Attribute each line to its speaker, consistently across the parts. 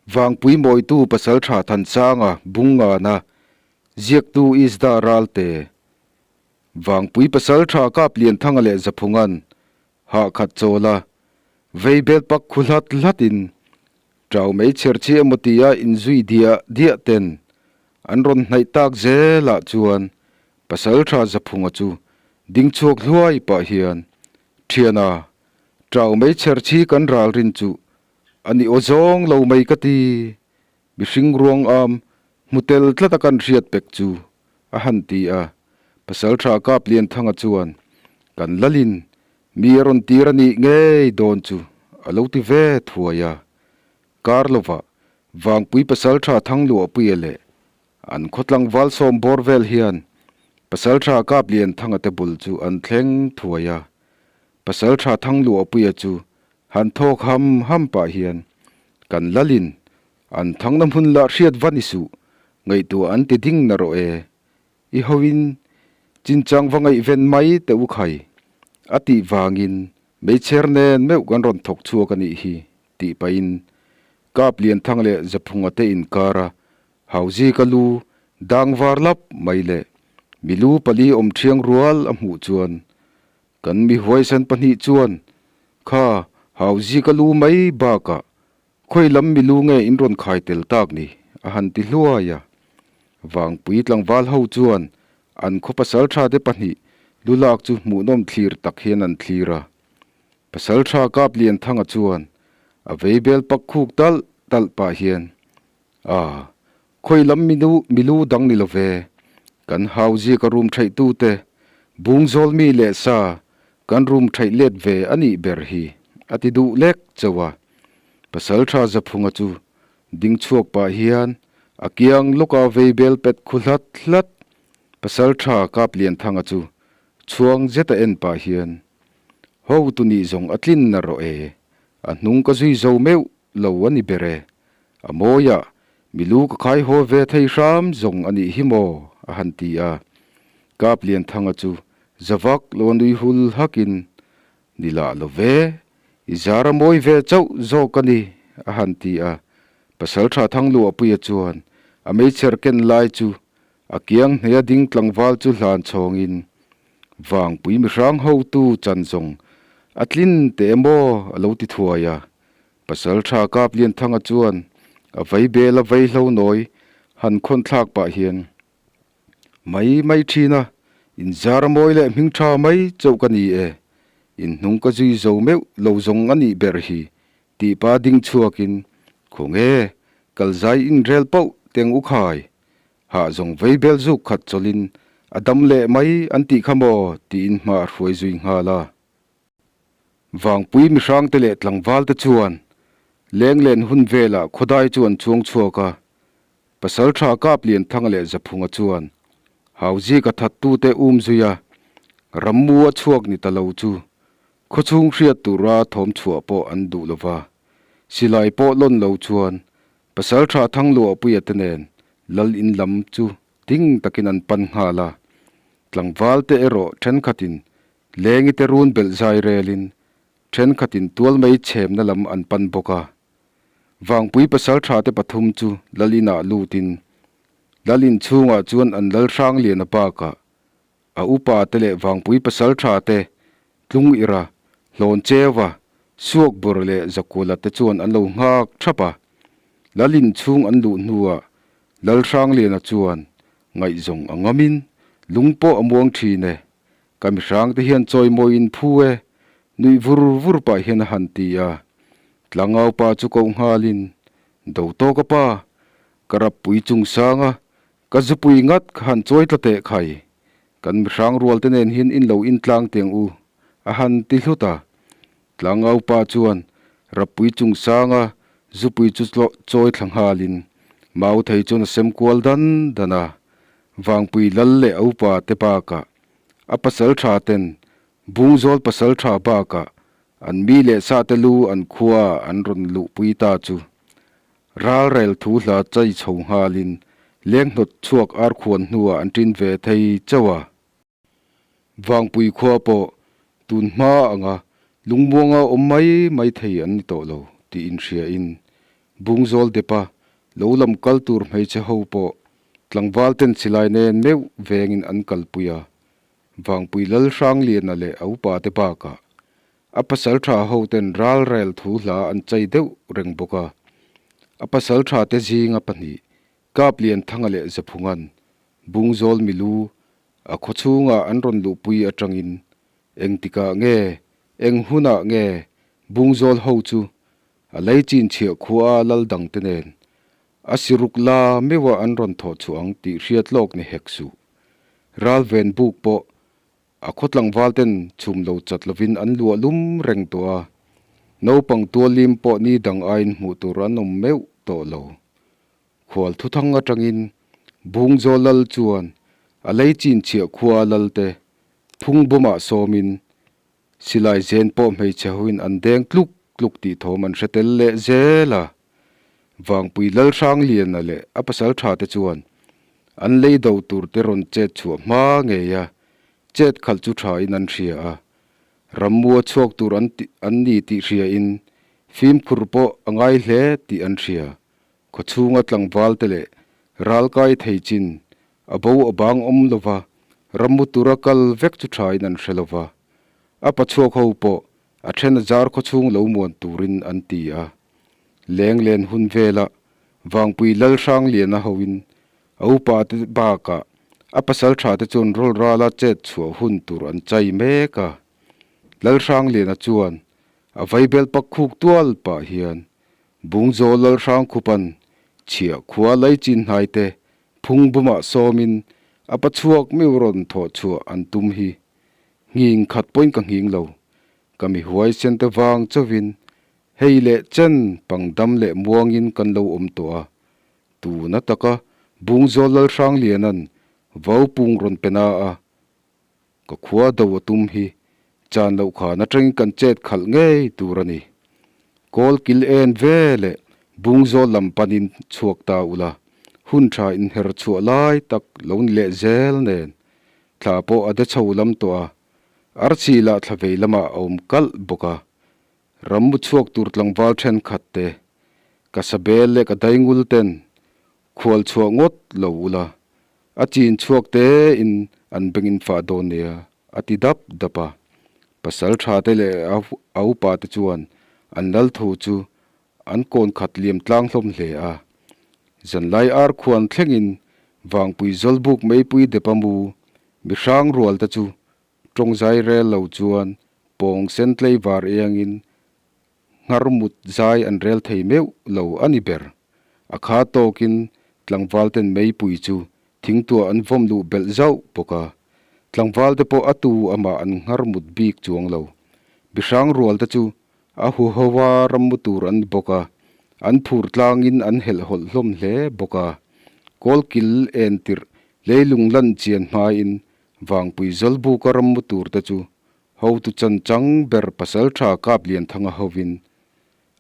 Speaker 1: Vangpui mawitu Pasaltha Thansanga Bungngana ziaktu Isda Ralte Vangpui Pasaltha Kaplianthanga leh Zaphungan hah khat chawla vei bel pak khu hlat hlatin Ṭau mai chher chi emaw tia inzui diah diah ten an rawn hnaih tak zelah chuan Pasalṭha Zaphunga chu ding chhuak hluai pah hian, Ṭhiana, ṭau mai chher chi kan ral rin chu a ni aw zawng lo mai ka ti, mihring ruang am hmu tel tlat a kan hriat pek chu a han ti a. Pasalṭha Kaplianthanga chuan, Kan lalin Mi a rawn tir a nih ngei dawn chu a lo ti ve thuai a. Kar lovah Vangpui Pasalṭha Thangluahpuia leh an khawtlangval sawm bawr vel hian Pasalṭha Kaplianthanga te bul chu an thleng thuai a. Pasalṭha Thangluahpuia chu han thawk ham ham pah hian kan lalin an thangna hmun lah hriat va ni suh, ngaihtuah an ti ding na rawh e. I hoin chinchang va ngaihven mai teh u khai, a tih vangin meichher nen meuh kan rawn thawk chhuak a nih hi, tih pahin Kap Lianthang leh Zaphunga te inkara Hauzi ka lu dang var lap mai leh milu pali awm thiang rual a hmuh chuan kan mi huaisan pahnih chuan kha Hauzi ka lu mai bakah Khawi lam milu nge in rawn khai tel tak ni? a han ti hluai a. Vangpui tlangval ho chuan an khaw pasaltha te pahnih lulak chu hmuhnawm thlir tak hian an thlir a. Pasaltha Kaplianthanga chuan a vei bel pak khuk talh talh pah hian, A, khawi lam milu milu dang ni lo ve, kan hau zika rum theih tute bungzawl mi leh sa kan rum theih let ve a nih ber hi, a ti duh lek chauh a. Pasaltha Zaphunga chu ding chhuak pah hian a kiang lawka vei bel pet khu hlat hlat. Pasaltha Kaplianthanga chu chhuang zeta en pah hian, Ho tu nih zawng a tlin na rawh e, a hnung ka zui zo meuh lo a ni ber e. A mawiah milu ka khai haw ve thei hram zawng a nih hi maw? a han ti a. Kaplianthanga chu zavak lo a nui hul hakin, Ni lah lo ve, i zar a mawi ve chauh zawk a ni, a han ti a. Pasalṭha Thangluahpuia chuan a meichher ken lai chu a kiang hneia ding tlangval chu hlan chhawngin, Vangpui mihrang hotu chan zawng a tlin teh emaw a lo ti thuai a. Pasalṭha Kaplianthanga chuan a vei bel a vei hlo nawi han khawn thlak pah hian, Mai mai thin a, inzar a mawi leh hming tha mai chauh ka ni e, inhnung ka zui zo meuh lo zawng a nih ber hi, tih pa ding chhuakin, Khawnge, kalzai inrel pauh teng u khai, hah zawng vei bel zuk khat chawlhin a dam leh mai an tih kha maw tiin hma a hruai zui nghal a. Vangpui mihrangte leh tlangvalte chuan lenglen hun velah khawdai chu an chuang chhuak a, Pasalṭha Kaplianthanga leh Zaphunga chuan Hauzika thattute um zui a, rammu a chhuak ni ta lo chu khawchhung hriat tura thawm chhuah pawh an duh lo va, silai pawh lawn lo chuan Pasalṭha Thangluahpuia te nen lal in lam chu ding takin an pan nghal a, tlangvalte erawh ṭhenkhatin lengi te run belh zai relin ṭhenkhatin tual mai chhemna lam an pan bawk a. Vangpui pasalṭha te pathum chu lal inah lutin lal inchhungah chuan an lal hrang lian a bakah a upa te leh Vangpui pasalṭha te tlung ira hlawn cheuva suak bawr leh zakula te chuan an lo nghak thap a. Lal inchhung an luh hnuah lal hrang liana chuan ngaihzawng a ngamin lung pawh a muang ṭhin e, ka mihrang te hian chawimawi in phu e, nuih vur vur pah hian a han ti a. Tlangau pa chu koh nghalin, Do tawk a pa, ka rappui chung sang a, ka zupui ngat ka han chawi tla teh khai. Kan mihrang rual te nen hian in lo intlang tiang u, a han ti hlut a. Tlangau pa chuan rappui chung sang a, zupui chu chawi thla nghalin, mau thei chuan a sem kual dan dan a. Vangpui lal leh a upa te bakah a pasal tha ten Bungzawl pasal tha bakah an mi leh sa te lu an khua an rawn luhpui ta chu ral rel thu hla chai chho nghalin leng hnawt chhuak ar khuan hnuah an ṭin ve thei chauh a. Vangpui khua pawh tun hma anga lungmuanga awm mai mai thei an ni tawh lo tih inhriain. Bungzawl depa lo lam kal tur hmeichhe ho pawh tlangval ten silai nen meuh vengin an kalpui a. Vangpui Lal Hrangliana leh a upa te bakah a pasal tha ho ten ral rel thu hla an chei deuh reng bawk a. A pasal tha te zinga pahnih Kaplianthanga leh Zaphungan Bungzawl milu a khaw chhungah an rawn luhpui atangin engtikah nge eng hunah nge Bungzawl ho chu a lei chin chhiah khua a lal dangte nen a siruk la meuha an rawn thawh chhuah ang tih hriat lawk ni hek suh. Ralven buk pawh A khaw tlangval ten chhum lo chat lovin an luah lum reng tawh a, naupang tualim pawh ni dang aiin hmuh tur an awm meuh tawh lo. Khual thuthang atangin Bungzaw lal chuan a lei chin chhiah khua lal te phung bawmah sawmin silai zen pawh hmeichhe hoin an deng tluk tluk tih thawm an hre tel leh zel a. Vangpui Lalhrangliana leh a pasal tha te chuan an lei do tur te rawn chet chhuah hma ngei a, chet khalh chu tha in an hria a, rammua chhuak tur an an ni tih hria in fimkhur pawh a ngai hle tih an hria. Khawchhunga tlangval te leh ralkai thei chin a bo a bang awm lova rammu tura kal vek chu tha in an hre lova, a pachhuak ho pawh a then a zar khawchhung lo muan turin an ti a. Lenglen hun vela Vangpui Lalhrangliana hoin a upa te bakah a pasal tha te chuan rawlrala chet chhuah hun tur an chai mek a. Lalhrangliana chuan a vaibel pak khuk tual pah hian Bungzaw Lalhrangkhupan chhiah khua Laichin hnaite phung bumah sawmin a pachhuak meu rawn thawh chhuah an tum hi nghing khat pawhin ka nghing lo, ka mi huaisen te vang chauhin Hei leh chen pangdam leh muangin kan lo awm tawh a, tuna taka Bungzawl Lalhrangliana'n vau pung rawn pe na a, ka khua do a tum hi chan loh khan atangin kan chet khalh ngei tur a ni. Kawl kil en ve leh Bungzawl lam panin chhuak ta ula, hun tha inher chhuah lai tak lo ni leh zel nen thla pawh a de chho lam tawh a, arsi lah thla vei lamah a awm kalh bawk a, Rammu chhuak tur tlangval thenkhat te, ka sabel leh ka daingul ten khual chhuah ngawt lo ula, a chin chhuak te in an beng in fah dawn nia, a ti dap dap a. Pasal tha te leh a upa te chuan an lal thu chu an kawn khat liam tlang hlawm hle a. Zanlai ar khuan thlengin Vangpui Zawlbuk meipui depa mu mihrang rual te chu Tawng zai rel lo chuan pawng sen tlei var engin nghar mut zai an rel thei meuh lo a ni ber. A kha tawkin tlangval ten meipui chu thingtuah an vawm luh belh zauh bawk a. Tlangval te pawh a tu amah an nghar mut bik chuang lo. Bihrang rual te chu a huho a ram mu tur an ni bawk a, an phur tlangin an helh hawlh hlawm hle bawk a. Kawlkil en tirh leilung lan chian hmain Vangpui Zawlbuka rammu tur te chu hotu chan chang ber pasal tha kap Lianthanga hovin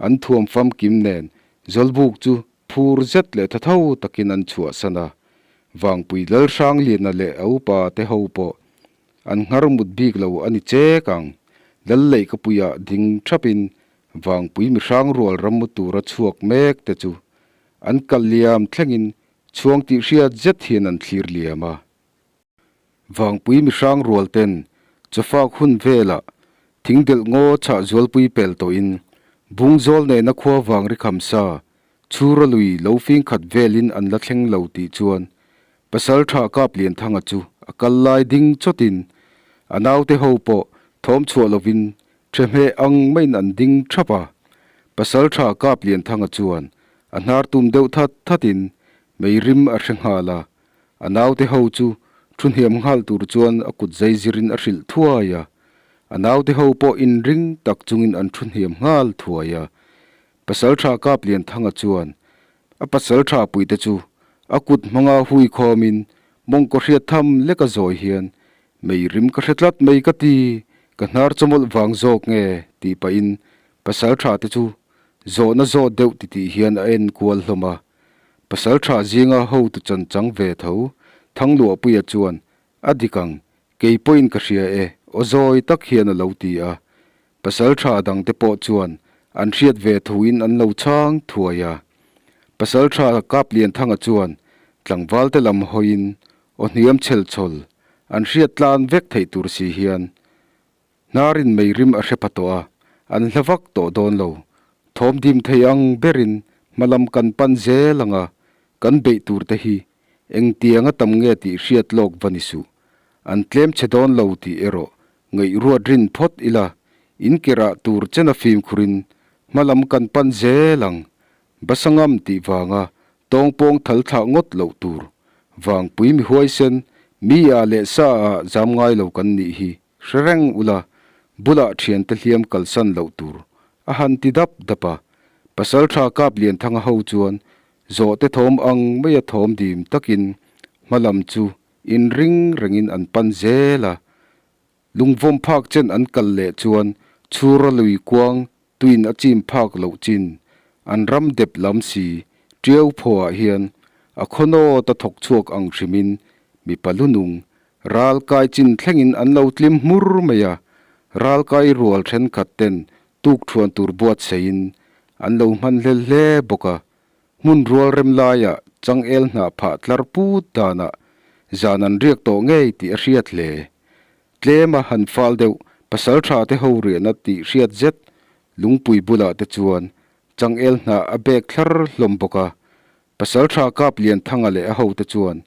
Speaker 1: an thuam famkim nen Zawlbuk chu phur zet leh tha tho takin an chhuahsan a. Vangpui Lalhrangliana leh a upa te ho pawh an nghar mut bik lo a ni chek ang. Lalleihkapuiah ding thapin Vangpui mihrang rual rammu tura chhuak mek te chu an kal liam thlengin chhuang tih hriat zet hian an thlir liam a. Vangpui mihrang rual ten chawfak hun velah thingdelh ngaw chhah zualpui pel tawhin Bungzawl nena khua vang ri kham sa chhura lui lo fing khat velin an la thleng lo tih chuan pasal tha kap Lianthanga chu a kal lai ding chawtin a naute ho pawh thawm chhuah lovin Thehmeh ang maiin an ding thap a, Pasaltha Kap Lianthanga chuan a hnar tum deuh that thatin mei rim a hre nghal a, a naute ho chu thu hniam nghal tur chuan a kut zai zirin a hrilh thuai a, a naute ho pawh inring tak chungin an thu hniam nghal thuai a. Pasaltha Kap Lianthanga chuan a pasaltha puite chu a kut hmanga hui khawmin mawngkaw hriat tham leka zawi hian Mei rim ka hre tlat mai ka ti, ka hnar chawmawlh vang zawk nge tih pahin pasal tha te chu zawhna zawt deuh titih hian a en kual hlawm a. Pasal tha zinga hotu chan chang ve tho Thangluahpuia chuan a dik ang, kei pawhin ka hria e aw zawi tak hian a lo ti a. Pasal tha dangte pawh chuan an hriat ve thuin an lo chhang thuai a. Pasalṭha Kaplianthanga chuan tlangvalte lam hawiin aw hniam chhel chhawl an hriat tlan vek theih tur si hian Hnarin mei rim a hre pha tawh a, an hla vak tawh dawn lo. Thawm dim thei ang berin hma lam kan pan zel ang a, kan beih tur te hi engtiang a tam nge tih hriat lawk va ni suh. An tlem chhe dawn lo tih erawh ngaihruat rin phawt ila, in ke rah tur chena fimkhurin hma lam kan pan zel ang. Basangam tih vanga tawngpawng thal thlah ngawt loh tur. Vangpui mi huaisen, mi ah leh sa ah zam ngai lo kan nih hi hre reng ula, bulah thiante hliam kalsan loh tur a han ti dap dap a. Pasaltha Kaplianthanga ho chuan zawhte thawm ang maia thawm dim takin hma lam chu inring rengin an pan zel a. Lungvawm phak chen an kal leh chuan chhura lui kuang tuin a chim phak loh chin an ram dep lam si tiau phaw ah hian a khawnawt a thawk chhuak ang hrimin mipa lunung ral kai chin thlengin an lo tlim hmur mai a, ral kai rual thenkhat ten tuk thuan tur buatseiin an lo hman hlel hle bawk a, hmun rual rem laiah changel hnah phah tlar put danah zan an riak tawh ngei tih a hriat hle. Tlema han fal deuh pasal tha te ho riahna tih hriat zet lungpui bulah te chuan changel hnah a bek thlar hlawm bawk a. Pasal tha kap Lianthanga leh a hote chuan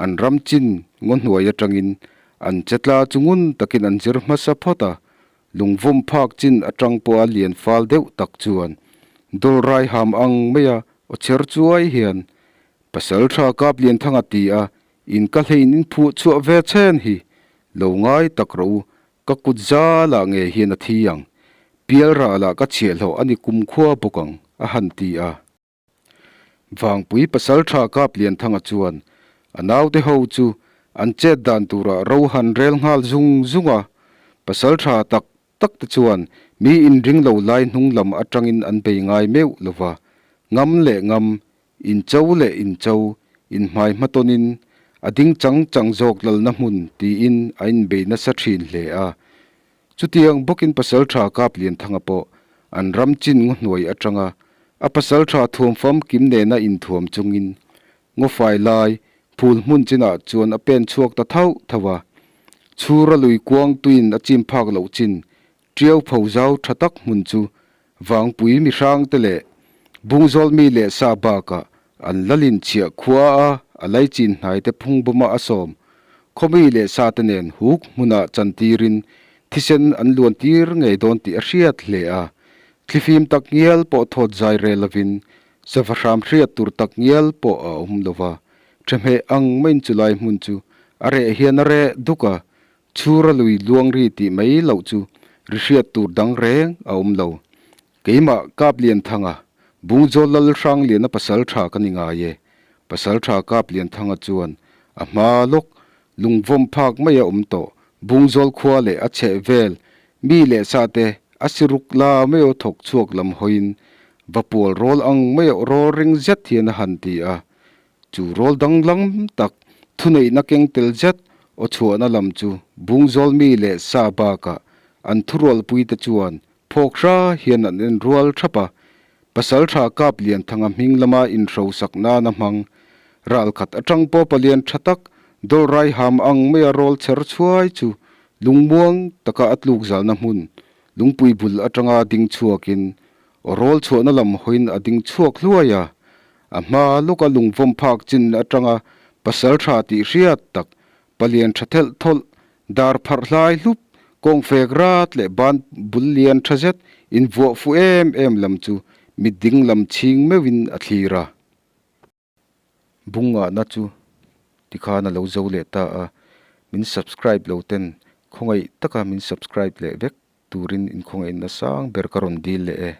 Speaker 1: an ram chin ngaw hnuai atangin an che tla chu ngun takin an zir hmasa phawt a, lungvawm phak chin atang pawha lian fal deuh tak chuan dawlrai ham ang maia aw chher chuai hian Pasal tha kap Lianthanga ti a In ka hlein in phuh chhuah ve chen hi lo ngai tak rawh u, ka kut zalah nge hian a thi ang, pial rahlah ka chhiahhlawh a ni kumkhua bawk ang, a han ti a. Vangpui pasal tha kap Lianthanga chuan a naute ho chu an chet dan turah ro han rel nghal zung zung a, pasal tha tak tak te chuan mi inring lo lai hnung lam atangin an bei ngai meuh lo va, ngam leh ngam Incho leh incho, inhmai hmatawnin a ding chang chang zawk lalna hmun tiin a inbei nasa thin hle a. Chutiang bawkin Pasaltha Kaplianthanga pawh an ram chin ngaw hnuai atanga a pasaltha thuam famkim nena inthuam chungin ngaw fai lai phul hmun chinah chuan a pen chhuak ta thauh thauh a. Chhura lui kuang tuin a chim phak loh chin Tiau pho zau tha tak hmun chu Vangpui mihrangte leh Bungzawl mi leh sa bakah an lalin chhiah khua a a laichin hnaite phung bawma a sawm. Khawmi leh sa te nen huk hmunah chantirin thisen an luan tir ngei dawn tih a hriat hle a. Thlifim tak ngial pawh thawt zai rel lovin sava hram hriat tur tak ngial pawh a awm lova. Thehmeh ang maiin chulai hmun chu a reh hian a reh duk a, Chhura lui luang ri tih mai loh chu ri hriat tur dang reng a awm lo. Keimah Kaplianthanga, Bungzawl Lal Hrangliana pasal tha ka ni ngai e. Pasal tha Kaplianthanga chuan a hma lawk lungvawm phak mai a awm tawh Bungzawl khua leh a chheh vel mi leh sa te a siruk la mai aw thawk chhuak lam hawiin va pual rawl ang mai aw rawl ring zet hian a han ti a. Chu rawl danglam tak thuneihna keng tel zet aw chhuahna lam chu Bungzawl mi leh sa bakah an thurualpuite chuan phawk hra hian an en rual thap a. Pasaltha Kap Lianthanga hming lama inhrosak nana hmang ralkhat atang pawh palian tha tak dawlrai ham ang maia rawl chher chhuai chu lungmuang taka a tluk zalna hmun lungpui bul atanga ding chhuakin aw rawl chhuahna lam hawiin a ding chhuak hluai a. A hma lawka lungvawm phak chin atanga pasal tha tih hriat tak, palian tha thelh thawlh, dar pharh hlai hlup, kawng fek rat leh ban bul lian tha zet invuah fuh em em lam chu mit ding lam chhing meuhin a thlir a. Bungahna chu tikhan a lo zo leh ta a, min subscribe lo ten khawngaih taka min subscribe leh vek turin inkhawngaihna sang ber ka rawn dil leh e.